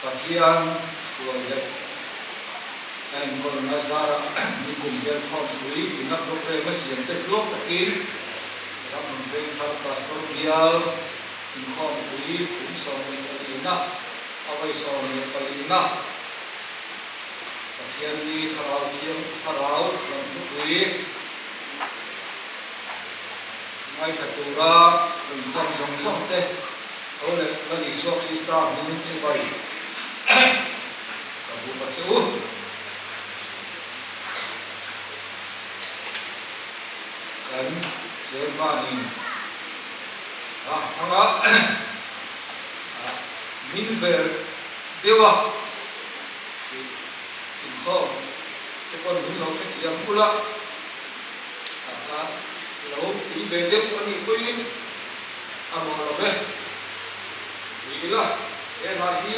Pathian huai leh a enkawlna zarah nikum hian khawmpui ina programme a siam te tluang takin Ramhmun Vengthar Pastor Bial inkhawmpui kum 14 na a vawi 14 na Pathian ni Thlarau Thiang Thlarau lam thupui Ngaithla tura rawn khawm zawng zawng te tho leh Lal Isua Krista hmingin chibai ka buh a che u. Kan chairman-in a thanga min ver deuh a, tih inkhawm te pawn min lo hrethiam ula. A lo tui ve deuh a nih pawhin a mawh lo ve. Tui ila, he hla hi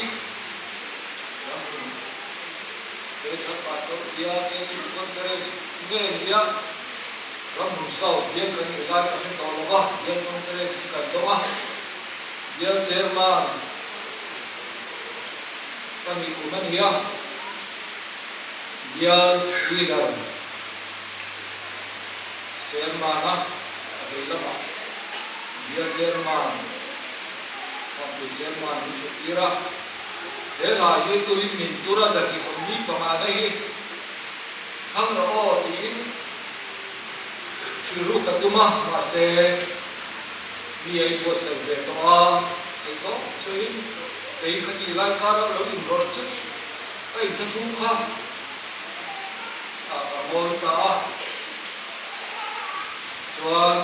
Ramhun Vengthar Pastor Bia KTP Conference nge nia Ramhun South bial kan nih lai ka hre tawh lo va, Bial Conference hi kan dawng a, Bial Chairman ka nih kum a ni a, Bial Leader. Chairman-a a vei lamah Bial Chairman, Khawmpui Chairman min hrilh tir a. He hla hi tuin min tur a 145 na hi thlang rawh aw tiin hrilh ruk ka tum a, mahse mi a inbuatsaih ve tawh a, theih tawp chuain kei khatih lai karah lo inrawlh chu ka inthlahrung kha. Ah ka ngawi ta a, chuan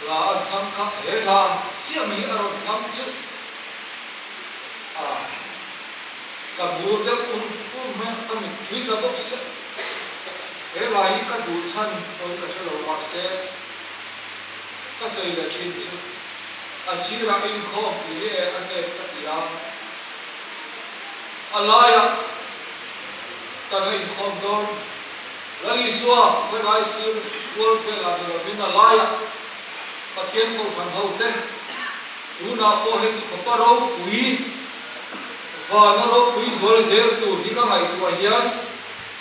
hla an thlang kha he hla siam hi a rawn thlang chu ah ka mur deuh ur ur mai a, ka mittui ta bawk sia. He hla hi ka duh chhan pawn ka hre lo mahse ka sawi leh thin chu a sirah inkhawm tih hi e a nep ka ti a, a laiah Kan a inkhawm dawn. Lal Isua khawi lai sir kual velah ni lovin a laiah Pathian Kohhran hote tunah pawh heti khawpa ropui, vana ropui zual zel tur hi ka ngaihtuah hian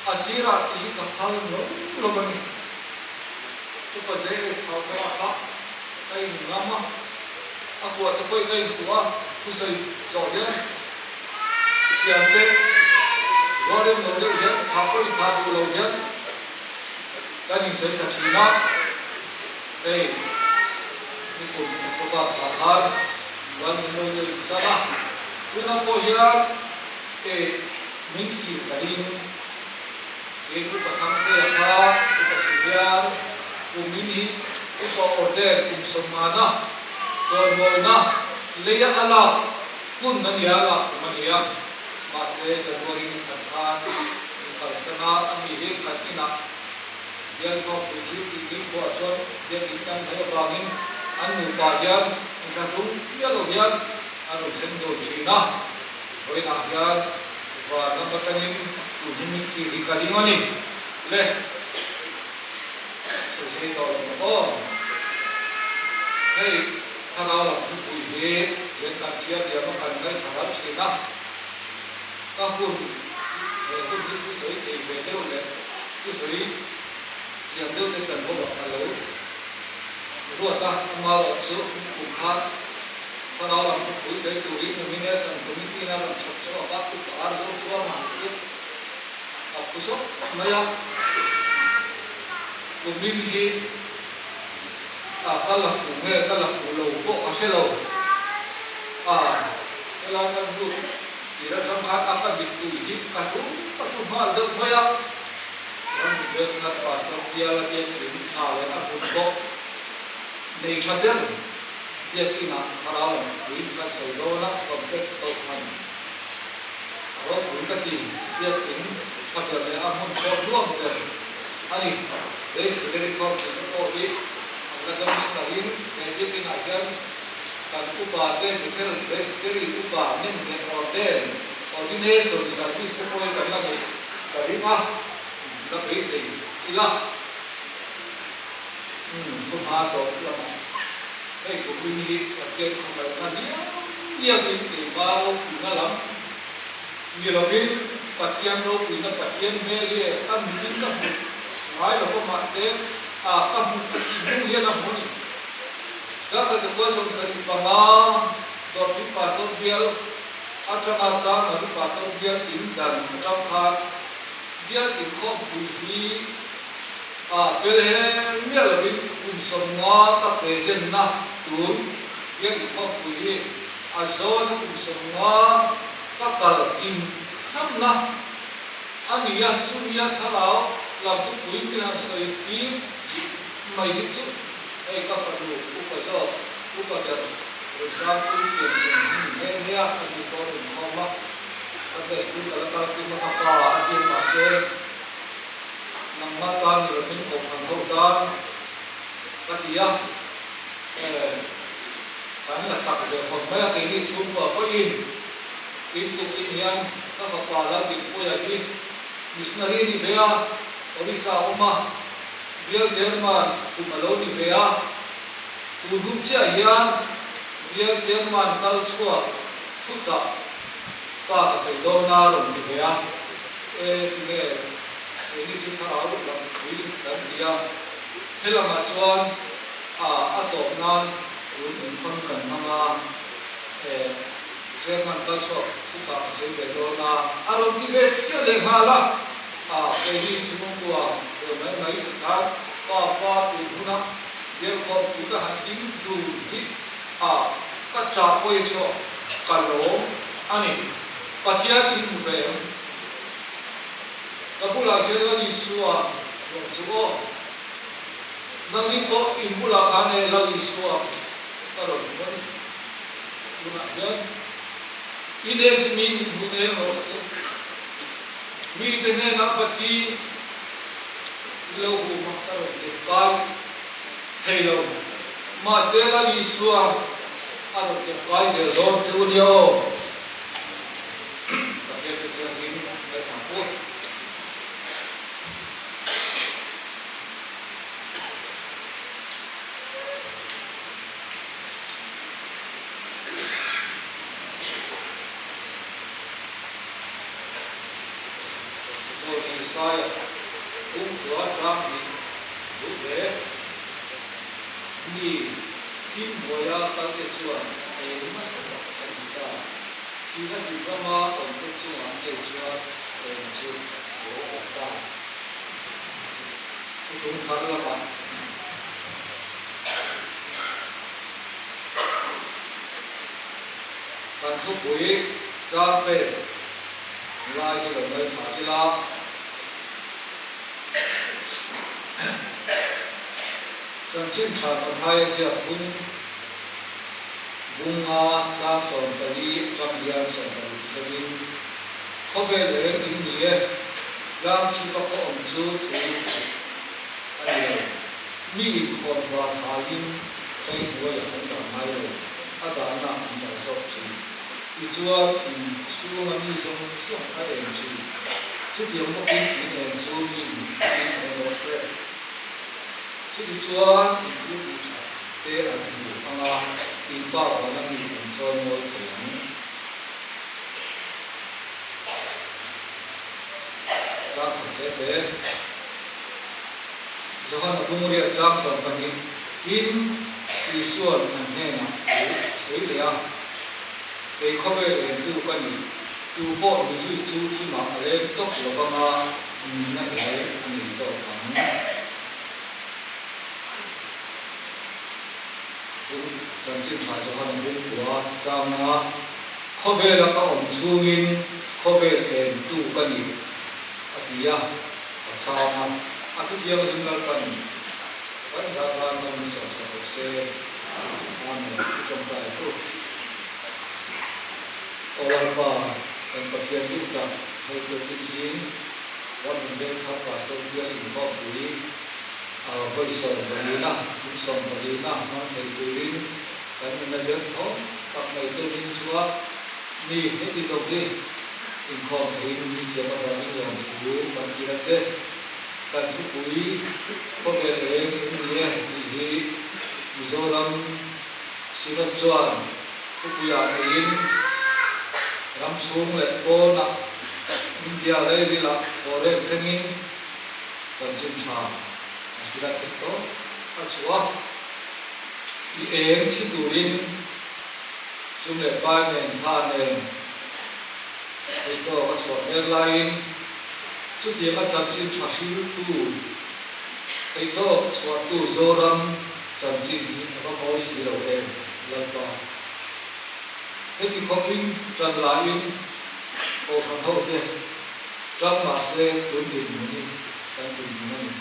a sirah tih hi ka phal lo lo a ni. Upa JF Hauhmawah kha ka inngam a, a kuah te pawhin ka inkuah a, thusawi zawh hian Thiante, rualrem lo deuh hian tha pawh i tha duh lo hian kan insawi sa thin a, hei nikum October thla khan rual min lo deuh insan a, tunah pawh hian e min thlir ka ring, tin Upa Thangseia kha Upa Suhian kum in hi Upa Order kum sawmngana chawimawina leia a lak Hun a nia, lak kum a nia. Mahse, January ni khat khan min kalsan a, a mi hi kan inah bial khawmpui thil tih ni khuah chuan biakinn kan hnaih avangin an nupa hian inthlahrung miah lo hian a rawn thleng dawn thin a. Vawiinah hian van lam atangin tun hi min thlir hi ka ring a ni. Le, sawi sei tawh lo maw aw. Hei. Thlarau lam thupui hi hian kan chhiar diam a kan ngaithla ral thin a, ka hun he hun hi thusawi thei ve deuh leh thusawi thiam deuh te chanvo ah ka lo ruat a, amarawh chu kum khan thlarau lam thupui sawi turin Nomination Committee in a rawn chhawp chhuak a, Upa Arzo Thuama hi a phu zawk mai a, kumin hi. A ka la fu nge ka la fu lo pawh ka hre lo. A helai kan lut tir atang khan a ka mittui hi ka hlum ka hlu nghal deuh mai a. Ram vel khat Pastor Piala biakin tha leh a hmun bawk nei tha ber biakinah thlarau lam pui kan sawi dawn a, complex Kohhran a ropui ka ti, biakin tha ber leh a hmun pawh nuam ber a ni. Presbytery Council te pawh hi an la dawngin ka ring. He biakinah hian kan upa te Bethel Presbytery upa nem leh Orden, Ordination Service te pawh hi kan la neih ka ring a, la beisei ila. Umm, thu hma tawp lamah hei kumin hi Pathian khawngaihna liau Biakin keimah ropuina lam ni lovin Pathian ropuina Pathian hmel hi ka mitin ka hmu ngai lo va mahse a ka hmu ka tih hnung hian a hmu a ni. Sakha zakua 75 Dawrpui Pastor bial atanga Changmari Pastor bial in dan atang khan bial inkhawmpui hi a pel he miah lovin kum 50 ka present na tur bial inkhawmpui hi a zawn a kum 50 ka kal kim thlapna a ni a, chumia thlarau lam thupui min han sawi tir chiah mai hi chu hei ka fanu upa zawk upa ber Remsangpui pian kum hi ni nghe nghe a, khami pawh inkhawm a, Sunday school ka la kal kim a, ka pa a tir mahse nangmah tan ni lovin kohhran ho tan ka ti a, kan la tak ve khawp mai a, keini chhungkua pawhin in tuk in hian ka fapa Laldinpuia hi missionary a ni ve a, Orissa a awm a, bial chairman kum a lo ni ve a, tun hun chiah hian bial chairman kal chhuak thuchah pa ka sawi dawn a rawn ti ve a, e tinge keini chu thlarau lam pui kan ti a, helamah chuan a a tawp nan tun inkhawm kan hmang a, e chairman kal chhuak thuchah ka sawi ve dawn a a rawn ti ve chiah leh nghal a, a keini chhungkua ve mai mai ti khan pa fa tun huna bialkhawm pui ka han ding dun hi a ka ṭah pawi chhuak ka lawm a ni. Pathian in hmu ve em? Ka bulah hian Lal Isua rawn chu aw. Nangni pawh in bulah khan e Lal Isua ka rawn hmu a ni. Tunah hian in eng chu mi in hmu eng rawh se. Mite hnenah Pati i lo hum a ka rawn tirh kai thei lo. Mahse Lal Isua a rawn tirh kai zel dawn che u nia aw. Pathian te thianghlim ngaihthla pu. Chaw Isaia pumkhua chang hnih duh hle. Ni, thim hnuaia kalte chuan eng nasa tak an hmu ta. Thihna hlim rama awmte chungah ngei chuan eng chu a lo awm ta. Thuthlung thar lamah kan thupui chang pek lai hi lo ngaithla ila. Chanchin tha Mathaia ziak bung bunga chang 14 atang hian 60 zawin khawvel eng in ni e, tlang chhipa khaw awm chu thu a ni lo. Mi inkhawn var haiin chai hnuaiah an dah ngai lo, a dahna an dah zawk thin. Tichuan in chhunga mi zawng zawng a eng thin. Chutiang bawkin in eng chu mi in in eng rawh se. Chutichuan in thil tih that te an hmu ang a, in pa vana mi an chawi mawi thei ang. Chang khat te te. Johana bungriat chang 12 tin Isua'n an hnenah thu a sawi leh a, Kei khawvel entu ka ni, tu pawh mizui chu thimah a leng tawp lo vanga nunna eng a nei zawk ang. Bung chanchin tha Johana bungkua changa khawvela ka awm chhungin khawvel entu ka ni a ti a, a chhang a, a thuthianghlim Lalpan kan zat nan kan min sawmsak rawh se. Amen. I tawngtai ang u. Aw Lalpa, kan Pathian duh tak, hei tukin zing ram min veng thar Pastor bial inkhawmpui a vawi 14 na, kum 14 na hmang thei turin kan nuna der tho tak mai te min chhuak ni heti zawk hi inkhawm theiin min siam avangin lawmthu kan tir a che. Kan thupui khawvel eng in ni e tih hi Mizoram Synod chuan. Thupuiah neiin ram chhung leh pawnah India leirilah foreign thlengin chanchin tha a hrilh a theih tawp a chhuah a. I eng chhi turin sum leh pai nen tha nen theih tawk a chhuah mek laiin chutianga chanchin tha hriltu theih tawk chhuahtu Zoram chanchin hi a va mawi si lo em Lalpa. Heti khawpin tan laiin Kohhran hote tang mahse tun dinhmun hi kan dinhmun a ni.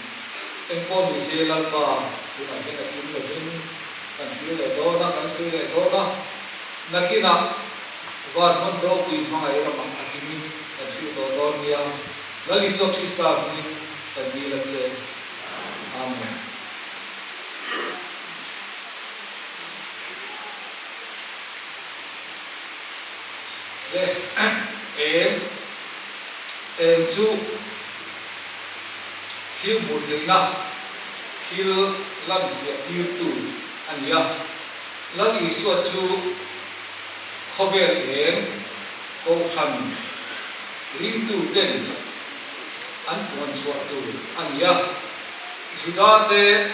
Engpawh ni se Lalpa tunah hian a kim lovin kan hlir leh dawn a, kan sawi leh dawn a, nakinah van hmun ropui hmangaih ramah a kimin kan hrilh tawh dawn nia, Lal Isua Krista hmingin kan dil a che. Amen. Le eng eng chu thil hmuh theihna thil lan fiah tirtu a ni a. Lal Isua chu khawvel eng kohhran ringtuten an puan chhuah tur a ni a. Juda te,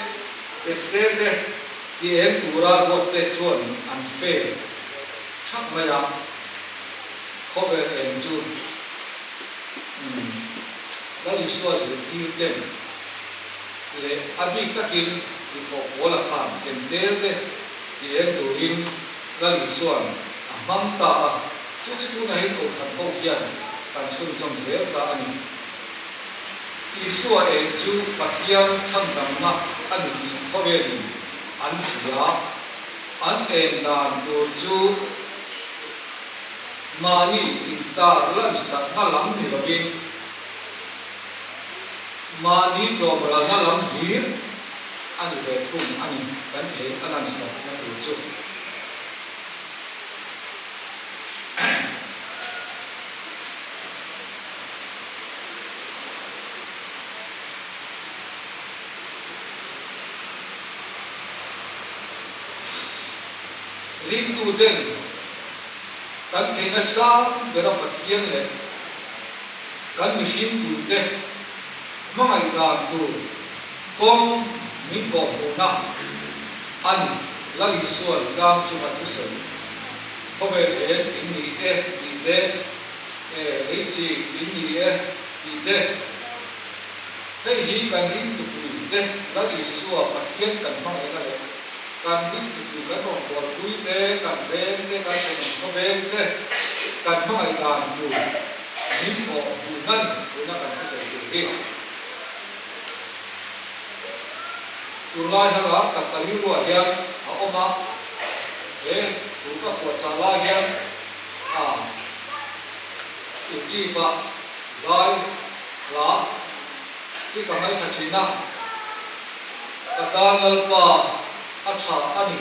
Bethlehem te ti eng tura ruatte chuan an fail thak mai a, khawvel eng chu Lal Isua zirtir ten leh a bik takin tihpawh pawl a khan chem tel te ti eng turin Lal Isua'n a hmang ta a, chu chu tunah hian Kohhran ho hian kan chhunzawm zel ta a ni. Isua eng chu Pathian chhandamna a ni tih khawvelin an hria. An en dan tur chu mahni intar lansakna lam ni lovin mahni tlawmralna lam hlir a ni ve thung a ni kan en a lansakna tur chu. Ringtuten kan theihna sang bera Pathian leh kan mihringpuite hmangaih dan tur kawng min kawhhmuhna a ni. Lal Isuan tlang chunga thusawi khawvel eng in ni e tih te, E lei chi in ni e tih te, hei hi kan ringtupui te Lal Isua Pathian kan hmangaihna leh kan ringtupui kan rawn bualpui te, kan veng te, kan thenawm khawveng te kan hmangaih dan tur min kawh hmuh nan tuna kan thusawi tur hi. Tunlai hla tak ka rilruah hian a awm a, he thu ka puahchah lai hian A YouTube ah zai hla hi ka ngaithla thin a, ka tan Lalpa a tha a ni.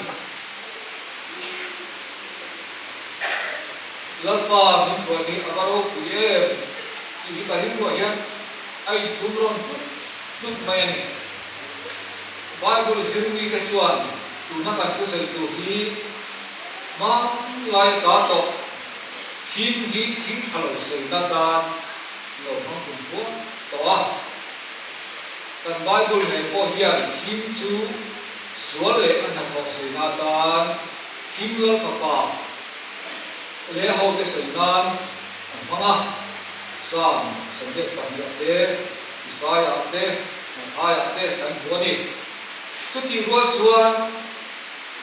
Lalpa min hruai hi a va ropui em tih hi ka rilruah hian a inthum rawn hlut hlut mai a ni. Bible zirmite chuan tuna kan thusawi tur hi Hmanlai ta tawh thim hi thim tha lo sawina tan lo hmang tum puat tawh a. Kan Bible ngei pawh hian thim chu sual leh a hnathawk sawina tan thim lal fapa leh hote sawi nan an hmang a. Psalm 22 te, Isaiah te, Matthaiah te kan hmu a ni. Chutih rual chuan.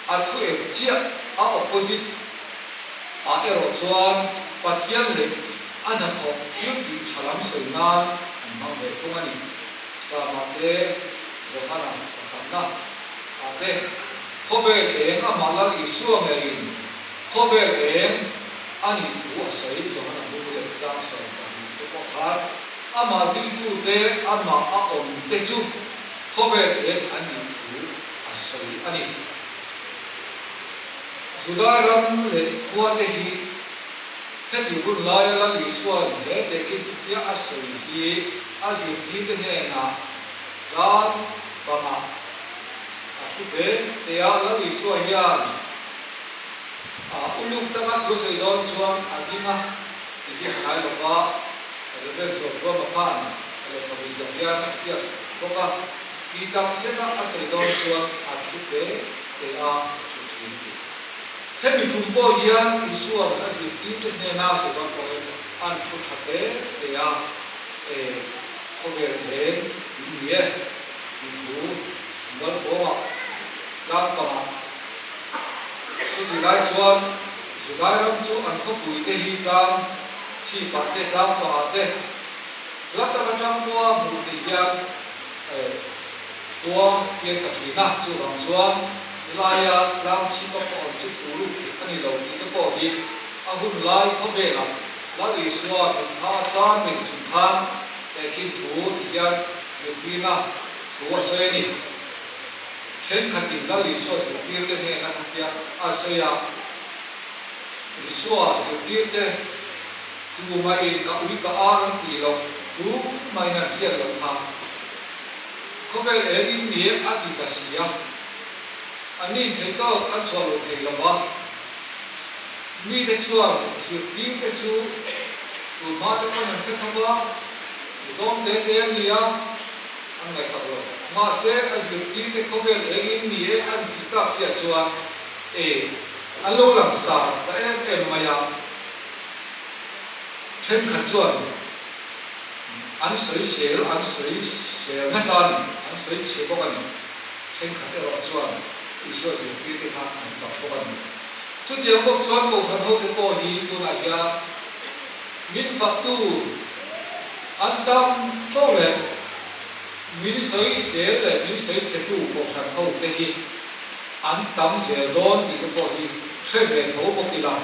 A thu eng chiah a opposite ah erawh chuan Pathian leh a hnathawk thil tih tha lam sawi nan an hmang ve thung a ni. Psalm ah te, Johana pakhatna ah te, Khawvel eng amah Lal Isua ngeiin khawvel eng a nih thu a sawi Johana bu leh chang 12 te pawh khan amah zuitute amah a awm te chu khawvel eng a nih thu a sawi a ni. Judai ram leh khua te hi heti hun laia Lal Isua'n he tehkhin thutia a sawi hi a zirtirte hnenah tlang bangah a thu te te a, Lal Isua hian. Uluk taka thu sawi dawn chuan a ding a, ti hi a ngai lo va, Rev. Chawlthuama khan a lehkhabu ziak hian a ziak bawk a, ti tak zeta a sawi dawn chuan a thu te te a thu thin a ti. Hemi tum pawh hian Isua'n a zirtirte hnena sawi dawn pawhin an thu tha te te a, E, khawvel eng in ni e, tih thu Mualpawngah tlang pangah Chutih lai chuan Judai ram chu an khawpui te hi tlang chhipah te, tlang pangah te hla tak atang pawha hmuh theih hian khua hi an sa thin a. Chuvang chuan helaia tlang chhipa khaw awm chu thu lut theih a ni lo tih te pawh hi a hun lai khawvelah Lal Isua mitthla a chang reng chung khan tehkhin thu ti hian zirtirna thu a sawi a ni. Thenkhatin Lal Isua zirtirte hnena khatia a sawi a, Isua zirtirte tumahin ka ui ka ar an tih loh, tumahin an hriat loh kha khawvel engin ni a ti ta si a, anni theihtawk an chhuah lo thei lo va, mite chuan zirtirte chu tunhma te pawn an hre tho va, mi tlawm te te an ni a. An ngaihsak lo. Mahse, a zirtirte khawvel engin ni e an tih tak hriat chuan e, an lo langsar ta em em mai a. Thenkhat chuan an sawi sel, an sawi sel nasa a ni, an sawi chhe bawk a ni. Thenkhat erawh chuan Isua zirtirte kha an fak bawk a ni. Chutiang bawk chuan Kohhran hote pawh hi tunah hian Min faktu an tam tho leh min sawisel leh min sawichhetu kohhran ho te hi an tam zel dawn tih te pawh hi hre ve tho bawk ila.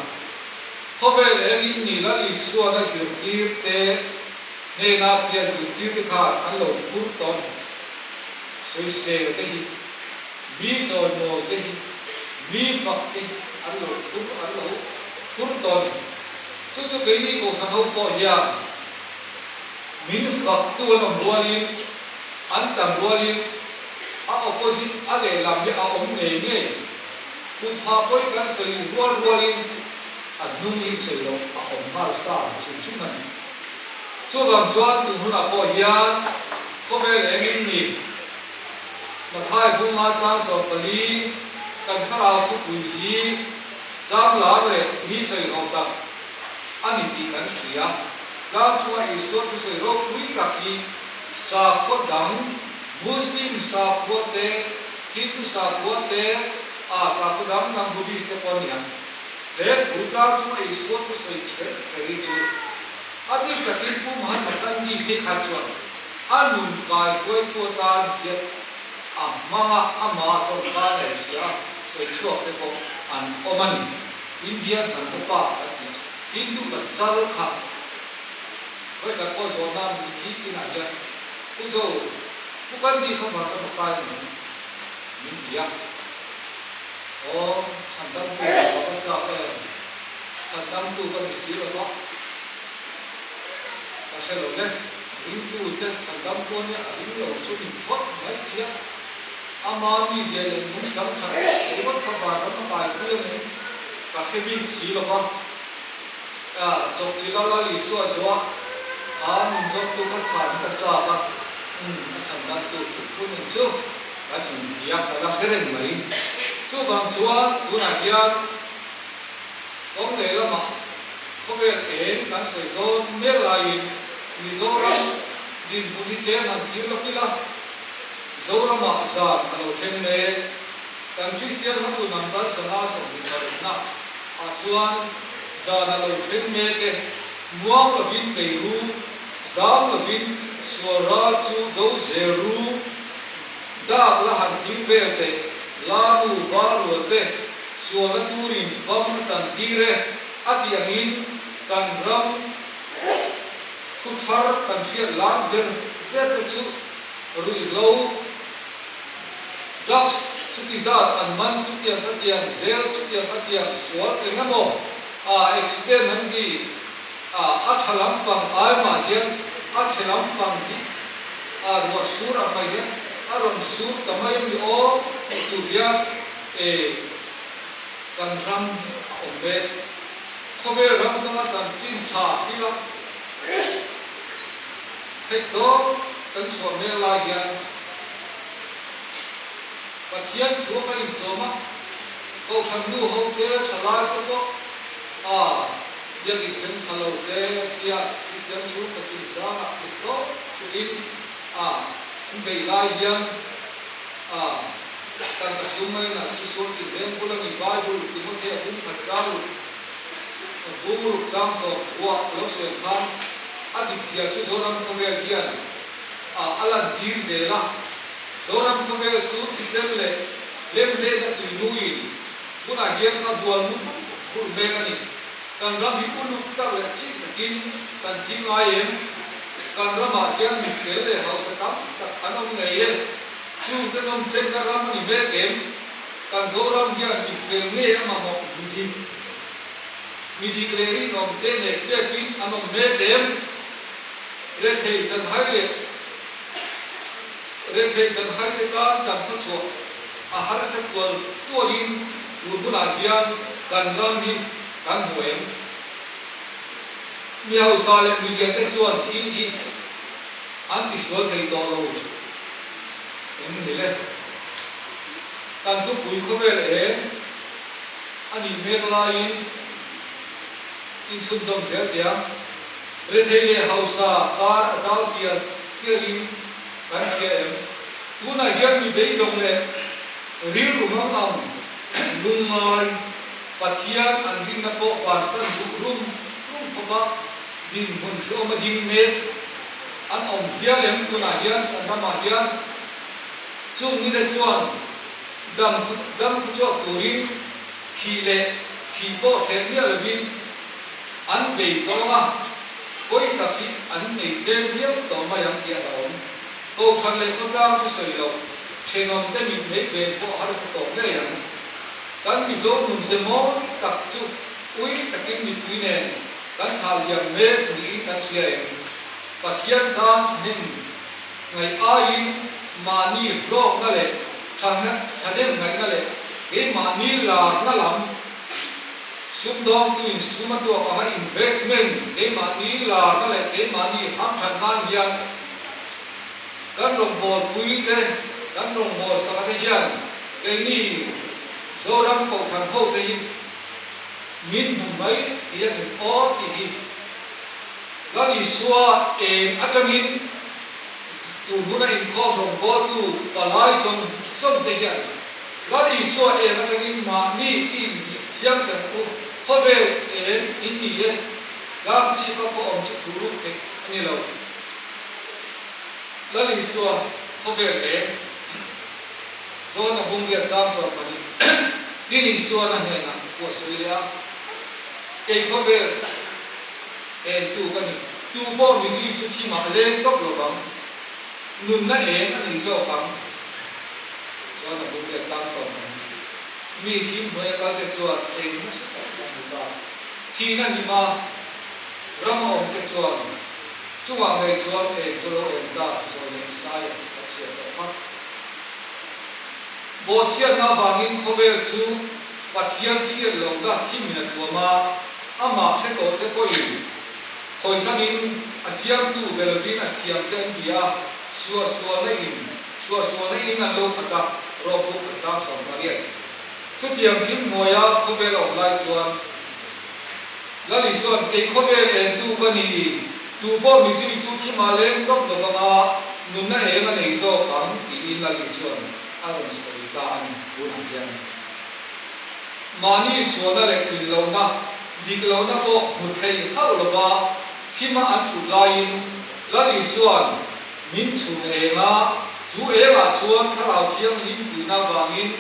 Khawvel engin ni Lal Isuan a zirtir te hnena tia zirtir te khan an lo phur tawn sawisel te hi, mi chawimawi te hi, mi fak te hi an lo phur an lo phur tawn. Chu chu keini Kohhran ho pawh hian min faktu an awm rualin, an tam rualin a opposite a lehlam hi a awm ngei ngei. Kut phah pawi kan sawi rual rualin a hnung hi sawi loh a awm nghal sa hrim hrim a ni. Chuvang chuan tun hunah pawh hian khawvel engin ni Mathai bunga chang 14 kan thlarau thupui hi Chang lar leh mi sawi hlawh tak a ni tih kan hria. Tlang chunga Isua thusawi ropui tak hi sakhaw dang, Muslim sakhua te, Hindu sakhua te, a sakhaw dang dang Buddhist te pawh a ni ang. He thu tlang chunga Isua thusawi kher kher hi chu a bik takin Pu Mahatma Gandhi phei khan chuan a nun kai hruaitu atan hian A hmanga ama tawngka leh hria sawi chhuak te pawh an awm a ni. India hnam te pa kan ti. Hindu pachal kha vawikhat pawh zawhna mithi inah hian Pu Zo, Pu Gandhi kha van ram a kai mai min ti a. Aw, chhandamtu ka va va chak em? Chhandamtu ka ni si lo va, ka hre lo le. Ringtute chhandamtu ania a ring lo chu min phawt mai sia. Ama mizia leh nungchang that ringawt kha vanram a kaipui a ni ka hre bik si lo va. Chawpchilh a Lal Isua zuah kha min zawktu kha chhan hi ka chak a, umm a chhandamtu thut thu nun chu kan inti a, ka la hre reng mai. Chuvang chuan tunah hian kawng lehlamah Khawvel eng kan sawi dawn mek laiin Mizoram dinhmun hi tlem han thlir lawk ila, Zoramah zan a lo thleng mek. Kan Kristian hmatu number 5 25 na ah chuan zan a lo thleng mek e, muang lovin bei ru, zam lovin sual ral chu do zel ru, dak la han thlir vel teh, la nu val rual te, sualna turin fam a chan tir e. A tih angin kan ram thu thar kan hriat lar ber ber te chu ruihhlo, drugs, chuti zat an man, chutiang khatiang, zel chutiang khatiang, sual eng emaw a accident an ti a, a tha lampang ai mah hian a chhe lampang hi a ruah sur ang mai hian a rawn sur ta mai a mi aw tih tur hian e. Kan ram hi a awm mek. Khawvel ram danga chanchin tha thila theih tawp kan chhuah mek lai hian Pathian thu a kan inchawm a, Kohhran nu ho te, thalai te pawh a biakin then pha lo te tia Kristian chhungkaw chungchangah theih tawp chuhin a an beih lai hian a Tangka sum ngainat chu sual tih veng bul a ni. Bible, Timothea bung khat chang ruk, bung ruk chang 10 a lo sawi khan a dik zia chu Zoram khawvel hian a a lan tir zel a. Zoram khawvel chu thisen leh lemhlen a tui nuin hunah hian a bual mut mut mek a ni. Kan ram hi uluk tak leh chik takin kan thi ngai em? Kan ramah hian mi fel leh hausa tam tak an awm ngei e. Chungte nawmchenna ram a ni mek em? Kan Zoram hian mi fel nge a mamawh mi dik? Mi dik leh rinawm te nek chepin an awm mek em? Rethei chanhai leh Rethei chanhai te tan dam kha chhuah a harsa tual tualin tun hunah hian kan ram hi kan hmu em? Mi hausa leh mi lian te chuan thil hi an tisual thei tawh lo. Eng ni le? Kan thupui khawvel eng a nih mek laiin inchhunzawm zel tiang rethei leh hausa kar a zau tial tialin kan hria em? Tunah hian mi beidawng leh rilru mang ang lungngai Pathian an rinna pawh bansan duh rum rum khawpa dinhmun hlawm a ding mek. An awm hial em tunah hian kan ramah hian chung nite chuan dam dam khawchhuak turin thih leh thih pawh hreh miah lovin an bei tawng a, pawisa khi an nei tlem viau tawh mai ang tih a hlauhawm. Kohhran leh khawtlang chu sawi loh, thenawm te mit mei ven pawh harsa tawh ngei ang. Kan Mizo nun ze mawi tak chu ui takin mipui nen Kan thah liam mek niin kan hria em? Pathian tan thahnem ngaih aiin mahni hlawkna leh thahnem ngaihna leh keimahni larna lam sumdawngtuin sum a tuak anga investment keimahni larna leh keimahni hamthat nan hian kan rawngbawlpui te, kan rawngbawlsak te hian keini Zoram Kohhran hote hi Min hmu mai hian in aw tih hi Lal Isua eng atangin tun huna inkhawm rawngbawltu palai zawng zawng te hian Lal Isua eng atangin mahni i inhliam kan u khawvel eng in ni e tlang chhipa khaw awm chu thu ruk theih a ni lo. Lal Isua khawvel eng. Zawn a bung riat chang 12 tin Isuan a hnenah thu a sawi leh a, Kei khawvel eng tu ka ni, tu pawh mizui chu thimah leng tawp lo vang, nunna eng a nei zawk ang. Zawn a bung riat chang 12 Mi thim hnuaia kalte chuan eng nasa tak an hmu ta, thihna hima rama awmte chuan chungah ngei chuan eng chu lo eng ta, zawn leh Isaia a chhiar tawh kha. Bawhchhiatna avangin khawvel chu Pathian hriat lohna thimin a tuam a, amah hre tawhte pawhin hawisanin a siamtu be lovin a siamte an ti a, suahsualna in suahsualna in an lo khat a, Rom buk khat chang 18. Chutiang thil hnuaia khawvel a awm lai chuan Lal Isua'n kei khawvel entu ka ni, tu pawh mizui chu thimah leng tawp lo vanga nunna eng a nei zawk ang tiin Lal Isua'n a rawn sawi ta a ni tunah hian. Mahni sualna leh tlin lohna, dik lohna pawh hmu thei hauh lova thima an thut laiin Lal Isua'n min chhun eng a, chu engah chuan Thlarau Thianghlim puihna vangin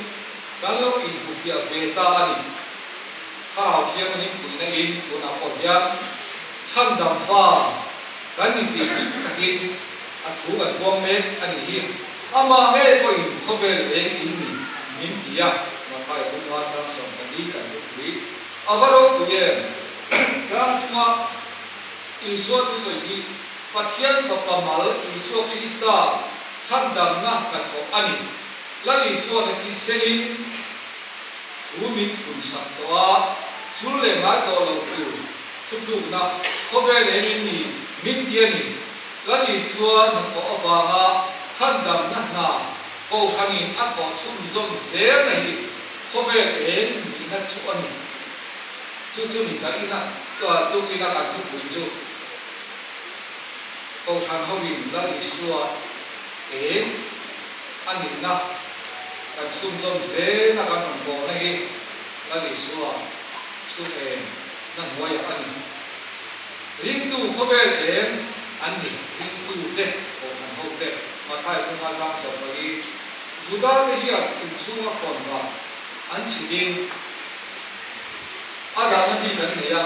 kan lo inhmufiah ve ta a ni. Thlarau Thianghlim puihna in tunah pawh hian chhandam fa kan ni tih hlim takin a thu kan huam mek a nih hi. Amah ngei pawhin khawvel eng in ni min ti a, Mathaia bunga chang 14 kan thupui a va ropui em? Tlang chunga Isua thusawi hi Pathian Fapa mal Isua Krista chhandamna hnathawh a ni. Lal Isuana thisenin. thu min thlun sak tawh a, chul leh ngai tawh lo tur thutlukna khawvel eng in ni min ti a ni. Lal Isua hnathawh avanga chhandamna hna Kohhranin a thawh chhunzawm zelna hi khawvel eng nihna chu a ni. Chu chu ni zaina tukina kan thupui chu Kohhran hoin Lal Isua eng a nihna kan chhunzawm zelna kan rawn bawhna hi Lal Isua chhun eng na hnuaiah a ni. Ringtu khawvel em an ni? Ringtute, Kohhran hote, Mathai bunga zang 14, Judate hian inchhunga khawnva an chhilhin a dahna bik an nei a,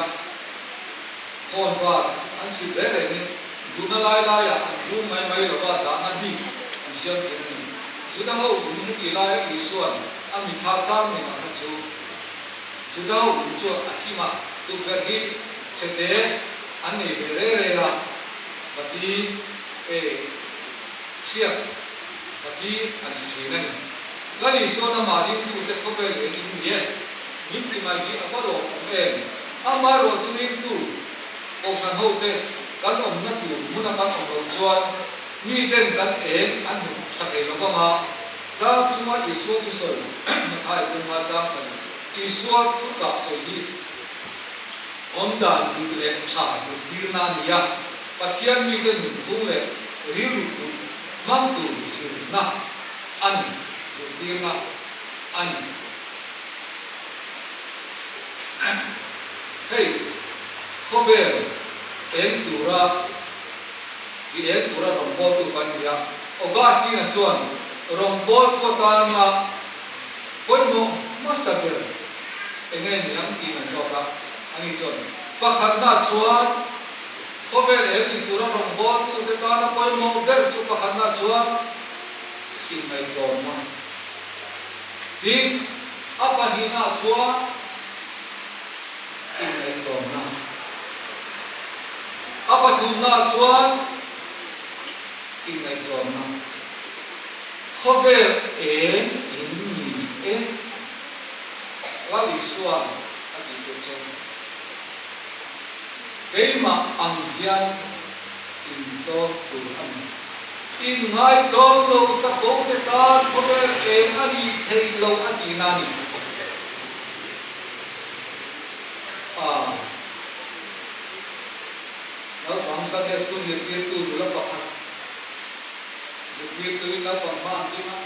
khawnva an chhil reng rengin duhna lai laiah an rum mai mai lova dahna bik an siam thin a ni. Juda ho in heti laia Isua'n a mitha chang nen a kha chu Juda ho in chu a thim a, tukverh hi chhete an nei ve reng reng a, pati e hriat pati an chhi thin a ni. Lal Isua'n amah ringtute khawvel leh in ni e, min ti mai hi a va lawm awm em? Amaherawh chu ringtu Kohhran hote kan awmna tur hmuna kan awm loh chuan miten kan eng an hmu tha thei lo vang a, tlang chunga Isua thusawi Mathai bunga tlang sawi Isua thuchah sawi hi Awmdan dik leh tha zirtirna a ni a, Pathian mite nunphung leh rilru put hmang tur zirna a ni, zirtirna a ni. Hei, khawvel eng tura ti eng tura rawngbawltu kan ni a, Augustine-a chuan rawngbawltu atana Pawimawh hmasa ber enge ni ang tih man zawk a, ani chuan pakhatna chuan khawvel em ni tura rawngbawltute tana pawimawh ber chu pakhatna chuan inngaihtlawmna tin a pahnihna chuan inngaihtlawmna a pathumna chuan inngaihtlawmna. Khawvel eng in ni e? Lal Isua'n a tih tur chuan, Keimah ang hian in tlawm tur a ni. In ngaitlawm lo chapo te tan khawvel eng a nih theih loh a tihna a ni. A Naupang Sunday School zirtirtu nula pakhat. Zirtirtuin naupang hma an ding a,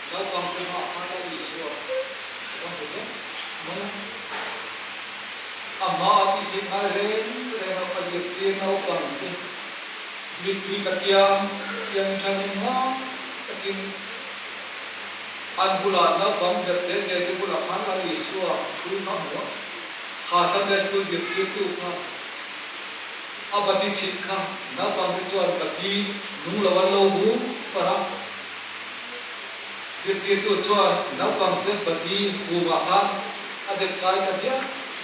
naupang te hmaah khan Lal Isua a va hmu vek mai a. A hmaah tih theih ngai reng reng a, a zirtir naupang te mittui ta kiang kiang thanin hma takin an bulah naupang zet te te te bulah khan Lal Isua thu kha a hmu a, kha Sunday School zirtirtu kha A pati chhit kha naupangte chuan pati nung lo an lo hum far a. Zirtirtu chuan naupangte pati humah khan a dek kai ta diak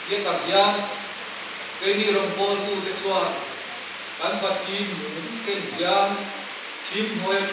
diak ang hian keini rawngbawltute chuan kan pati nung ken hian thim hnuai a.